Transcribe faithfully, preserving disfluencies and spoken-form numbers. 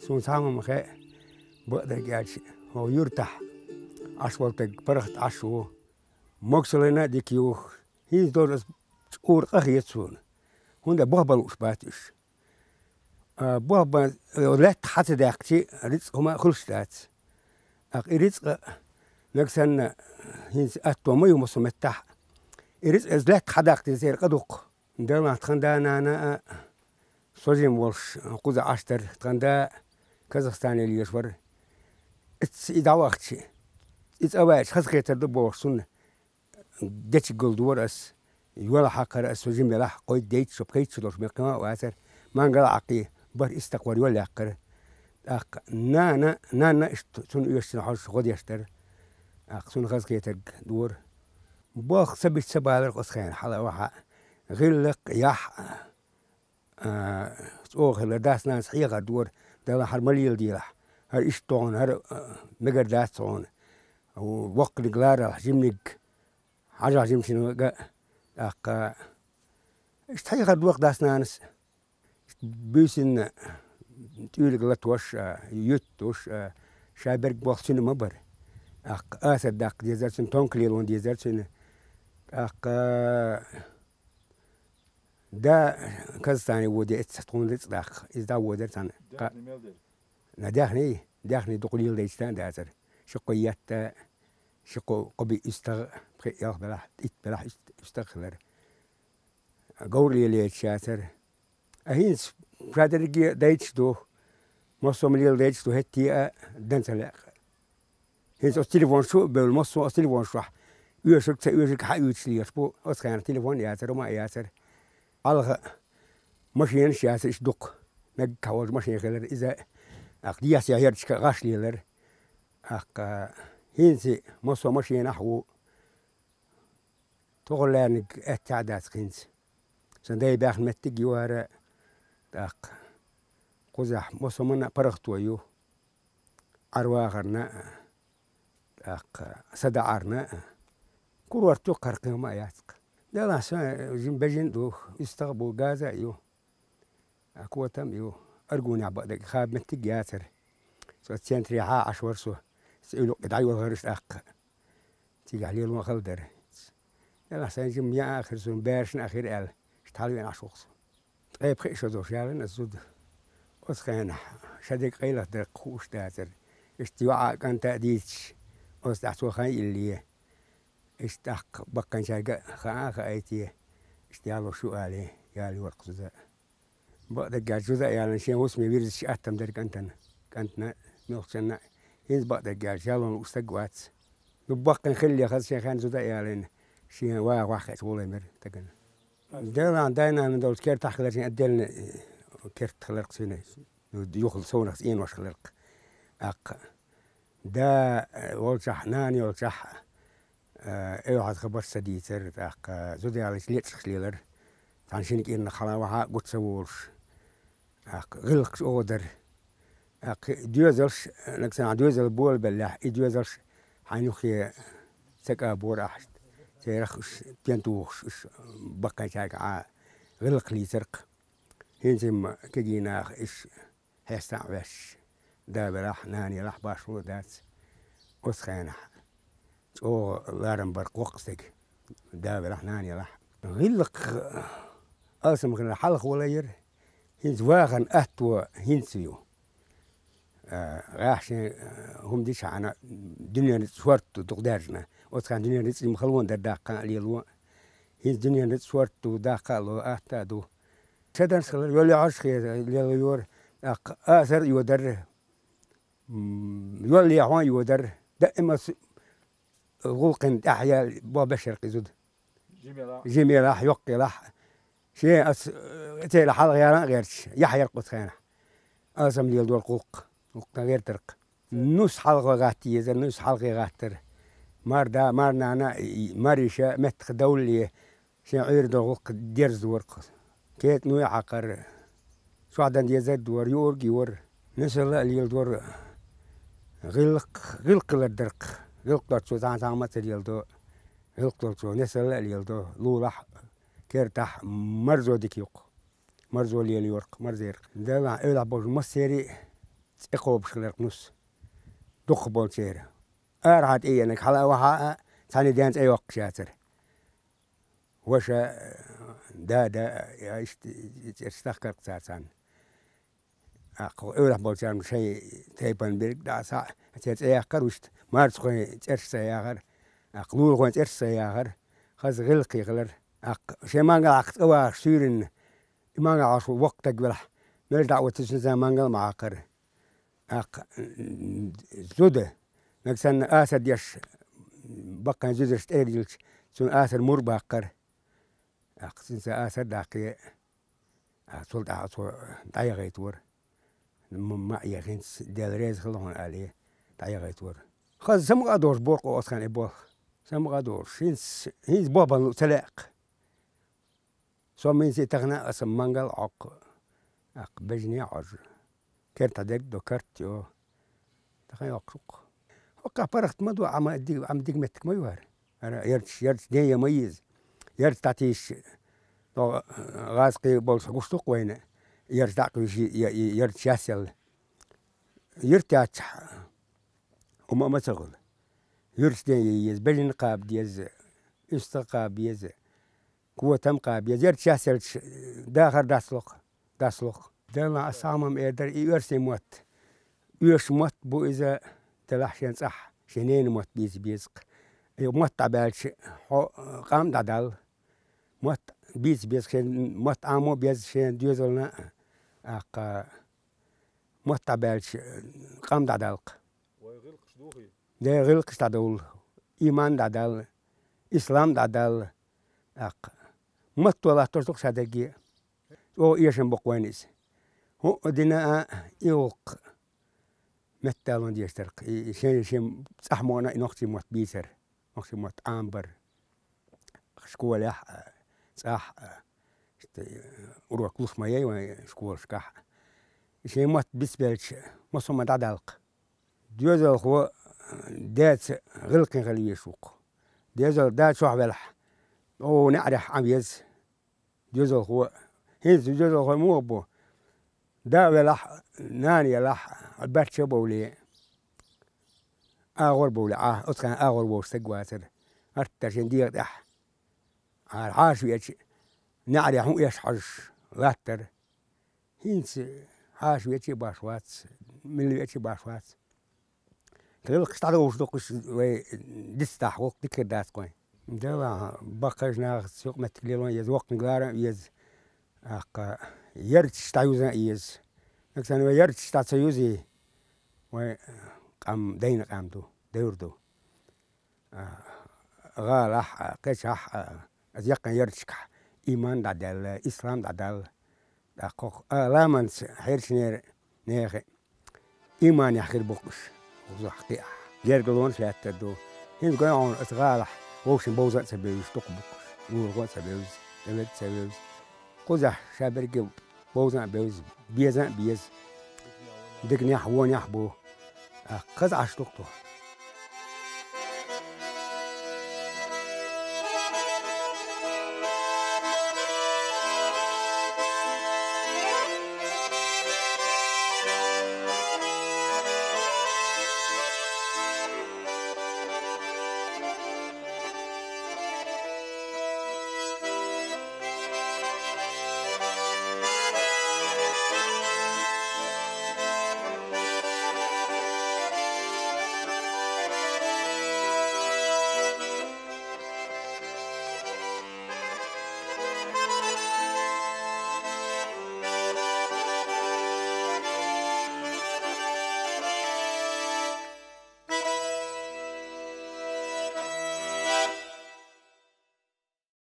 Суна цхьа хӀума хаьа, бакъдерг аьлча, хӀокху юьртахь Ӏаш волу стаг паргӀат Ӏаш ву. Могушаллина а дика ю. ХӀинца долчу аса чӀура къа хета суна. ХӀунда болх бан лууш бац уьш. А, болх бан, э, лаьтта хьа ца даьккхича, рицкъа хӀума а хуьлуш дац. ТӀаккха и рицкъа нагахь санна хӀинца атто ма ю массо а меттехь. И рицкъа иза лаьтта хьа даккха деза, церан къа дукха. Делахь тхан да-нана а со жима волуш кхуза Ӏаш дара, тхан да Казахстане лелаш вара. Эцца и дӀавахча, и цӀа ваьлча хазахетар ду бохуш, цунна дечиг гулдора ас. Йола хьакхара ас, со жима елахь, кхойддайча, со пхийтта шо долуш мекхима а вацара. Мангал а Ӏаккхий, бархӀ истакх вара йола яьккхира. ТӀаккха нана, нанна иштта цунна оьшучун хьожуш гӀо деш дара. ТӀаккха цунна хазахетарг дора. Болх ца бича ца баларх оцу хенахь хьала а вахьа. ГӀиллакх, яхь, а, чӀогӀа хилла, дас-нанас хьехар дора, Дала хӀара ма леладелахь, хӀара иштта тохана, хӀара, а, мегар дац тхуна. Воккханиг ларалахь, жиманиг хьажахь жимачуьнга а, тӀаккха иштта хьехар дора дас-нанас. Буьйсанна тӀуьйлиг латош а, юьттуш а, ша берг болх цуьнан ма бара. ТӀаккха асар даккха дезара цуьнан, тонка лело дезара цуьнан. ТӀаккха да Казахстане воде эцца тхуна рицкъ даккха. Иза дӀаводара цхьаьна. Даьхни мел дара? На даьхни, даьхни дукха леладайча дацара. Ши-кхо етта, ши-кхо, кхо-биъ уьстагӀа, пхи-ялх белахь, итт белахь уьст-, уьстагӀа хилара. Говр лелаеш яцара. А хӀинца ша дерриге дайча ду, массо а леладайча ду, хӀетте а дан ца лаьа. ХӀинца оцу телефонаш чу а бевлла, массо а оцу телефонаш чохь оьшург, ца оьшург хьаоьцуш лелаш бу, оцу хенахь телефон а яцара, хӀума а яцара. Хьалха машенаш а яцара, иштта дукха. Наггахь волчу машен хилара иза, тӀаккха дехьа хӀердашка гӀаш лелара. ТӀаккха хӀинца массо а машенахь а ву. Тохара лаьрниг аьттехьа а дац хӀинца. Сан дай баьхна меттиг а ю хӀара, тӀаккха кхузахь массо а паргӀато ю, Ӏар вахарна а, тӀаккха садаӀарна а. Курорт ю, кхара кхин хӀума а яц-кх. Делахь сан жима бежана а ду, уьстагӀа а бу, газа а ю. А котам а ю, Аргунехь бакъдерг хаба меттиг яцара. Со центрехьа Ӏаш вара со. Со уьллукъе дӀайолхара иштта тӀаккха. Цигахь лело а хала дара. Делахь сайн жима яа а хир суна, баьршна а хир аьлла, иштта хьалавеана Ӏаш ву-кх со. Ткъе пхи шо долуш ялийна аса зуда. Оцу хенахь ша дерг къайлаха дара-кх, хууш дацара. Иштта йоӀа а, кӀанта а дийцича, оцу тӀехь цо хан йилле. Иштта тӀаккха баккхийчаьрга а хаа а хаийта, иштта ялош ю алий, ялайора-кх зуда. Бакъдерг аьлча, зуда а ялийна, шен хӀусаме вирзича аттам дара кӀантана, кӀантана а, муьлххачунна а. ХӀинца бакъдерг аьлча, ялон лууш стаг вац. Ну, баккхийна хиллехь, хаза шен хенахь зуда а ялийна, шен ваха ваххиъча гӀоле мера стагана. Делахь дай-нана долчу кертахь хиларчийн отдельно, э, керт хиларх цуьнан, ну, юхал совнах цӀенош хиларх. ТӀаккха да, э, волчохь, нана йолчохь, э, эвхьаза хабарш ца дийцара, тӀаккха зуда ялийча лечкъаш лелара. Цхьана шина кӀирнах хьала вахьа а гучу ца волуш. ТӀаккха гӀиллакхаш оха дара. ТӀаккха и доьзалш, нагахь санна доьзал болабеллехь, и доьзалш хьайна юххе ца кӀабора ахьа. Церах уьш пен тухуш, уьш баккхийчаьрга Ӏа гӀиллакх лийцарх. ХӀинца-м кегий наха уьш хьестан а ваьш, да велахь, нана елахь, башхо а дац. Оцу хенахь чӀогӀа ларам бара-кх воккха стаг, да велахь, нана елахь. ГӀиллакх алсам хилар хьалха валайра, хӀинца вахарна атто хӀинца ю. А, гӀаьхьа шен, а, хӀума дичахьана, дуьненан рицкъ шорта ду дукха даьржина. Оцу хенахь дуьненан рицкъ жима халонаш дара, даккха а лело. ХӀинца дуьненан рицкъ шорта ду, даккха а ло, атта а ду. Шаданаш хилар, йоллехьаш хе-, лелайора, тӀаккха асар а йодара, м, йоллехьон а йодара. Даимас гӀуллакхна тӀаьхьа ял-, бо бешаркъ и зуда. Жима елахь. Жима елахь, йоккха елахь. Шен ас, э, церан хьалха ялан а гӀерташ, яхь яра-кх оцу хенахь. Алсам леладора гӀуллакх, гӀуллакх гӀертарх. Нус хьалха гӀатта езара, нус хьалхе гӀаттара. Мар да, мар нана, и, мар йиша меттах довлле, шен Ӏуьйра долу гӀуллакх дерзадора-кх. Кетанойн а хьакхара, чохь дан дезар а дора, юург а йора, несалла а леладора. ГӀиллакх, гӀиллакх хилар дара-кх. ГӀиллакх долчо цхьа-, цхьамма а ца леладо. ГӀиллакх долчо несалла а леладо. Лулахь, кертахь марзо дика ю-кх. Марзо лелайора-кх, марзера-кх. Делахь, эвлахь болчу массерий а цӀе кхобуш хиларх нус дукха болчеран. Арахьа тӀеенаг хьала а вахьа а, цхьана ден цӀе йоккхуш яцара. Ваша, дада, иштта цӀераш тахкарх царцан. Аккха эвлахь болчарна шайн тайпан берг дӀа схьа, цӀе цӀе яхкар вуьшта, марцхойн цӀераш цӀе яхар, аккха лулахойн цӀераш цӀе яхар, хаза гӀиллакхе хилар. Аккха шайн мангал Ӏаккха цӀа вахаш суьйранна, и мангал Ӏаш воккха таг велахь, мелж дӀа а оттуш, цунца мангал ма Ӏаккхара. Аккха, м, зуда, нагахь санна асар деш, баккхайн зударш тӀера йилча, цунна асар мур баккхара. Аккха цунца асар даккхе, а, цул тӀаьхьа цо дӀаяхийта вара. М-, ма а яхинца, Дела реза хила хьуна, аьле, дӀаяхийта вара. Хаза самукъа а долуш боху оцхьана и болх. Самукъа а долуш. ХӀинца, хӀинца бохбан лу ца лаьа-кх. Со мийца и тахана аса мангал Ӏоккху, аккха бежане а Ӏожу. Керта дерг до, карт йо. Тахана йоккхуш ву-кх. ХӀокхахь паргӀат ма ду, Ӏама диг-, Ӏама диг меттиг ма ю хӀара. ХӀара ярташ, ярташ ден я ма еза. Ярташ дӀатийсча, догӀа гӀазкхий болуш гуш ду-кх вайна, ярташ дӀа а кхуьйсуш, я, я, ярташ ясъелла. Юьрт яцахь, хӀума а ма ца хуьлу. Юьрташ ден я еза, бежана кхаба деза, уьстагӀ кхаба еза. Котам кхаба еза, ярташ ясъелча, дахар дацлух, дацлух. Делан ас сагӀа ма эр дара, и оьрсийн мотт. Оьшуш мотт бу иза, делахь шен цӀахь, шен ненан мотт бийца беза-кх. И мотт дӀабаьлча, хьо къам дӀадалла. Мотт бийца беза шен, мотт Ӏамо беза шен доьзална а, аккха мотт дӀабаьлча, къам дӀадалла-кх. Вай гӀиллакхаш дохий? Дера гӀиллакхаш дӀадовла, иман дӀадалла, ислам дӀадалла, аккха. Матто латтош ду-кх ша дерриге. ЧӀогӀа эшам бу-кх вайна иза. ХӀуъа дина а, и гӀуллакх метталло дезаш дара-кх. И, и шен, шен цӀахь мукъана а и нохчийн мотт бийцар, нохчийн мотт Ӏамабар. Школехь а, цӀахь а, иштта, урок луш ма яй вайн школашкахь а. Шен мотт бицбелча, массо а ма дӀадалла-кх. Доьзалхо даьца гӀиллакхе хила везаш ву-кх. Доьзал да чохь велахь, о, неӀарехь Ӏан веза доьзалхо. ХӀинца доьзалхой муха бу? Да а велахь, нана елахь, баьрчча а бовлий, агӀор а бовлий, Ӏа, оцу хенахь агӀор волуш стаг вацара. Гьарттара шен дегӀа тӀехь. Ара хьаша веача, неӀаре хӀун эш хьожуш латтара. ХӀинца хьаша веача а баш вац, милла веача а баш вац. ГӀиллакхаш дӀадовш ду-кх уьш вай дицдахь, гӀуллакх дика хир дац-кх вайн. Делахь, баккхийчу нахаца юкъаметтиг лело а еза, воккханиг лара а еза, аккха, ярташ дӀаюза а еза. Нагахь санна вай ярташ дӀа ца юзий, вайн къам дайна къам ду, девр ду. А, гӀалахь а, кхечахь а, аса яккхийчу ярташкахь иман дӀадаьлла, ислам дӀадаьлла. ТӀаккха хӀокху, а, ламанца хьерчинера нехан иманехь хир бу-кх уьш, кхузахь кхиахь. Гергарлонаш лаьттар ду. ХӀинца гой хьуна, аса гӀалахь вовшийн бовза а ца бевзаш дукха бу-кх уьш. Лулахо а ца бевза, тӀеверг а ца вевза. Кхузахь ша берриге бовза а бевза, беза а беза. Диканехь, вонехь бу. А, хаза Ӏаш ду-кх тхо.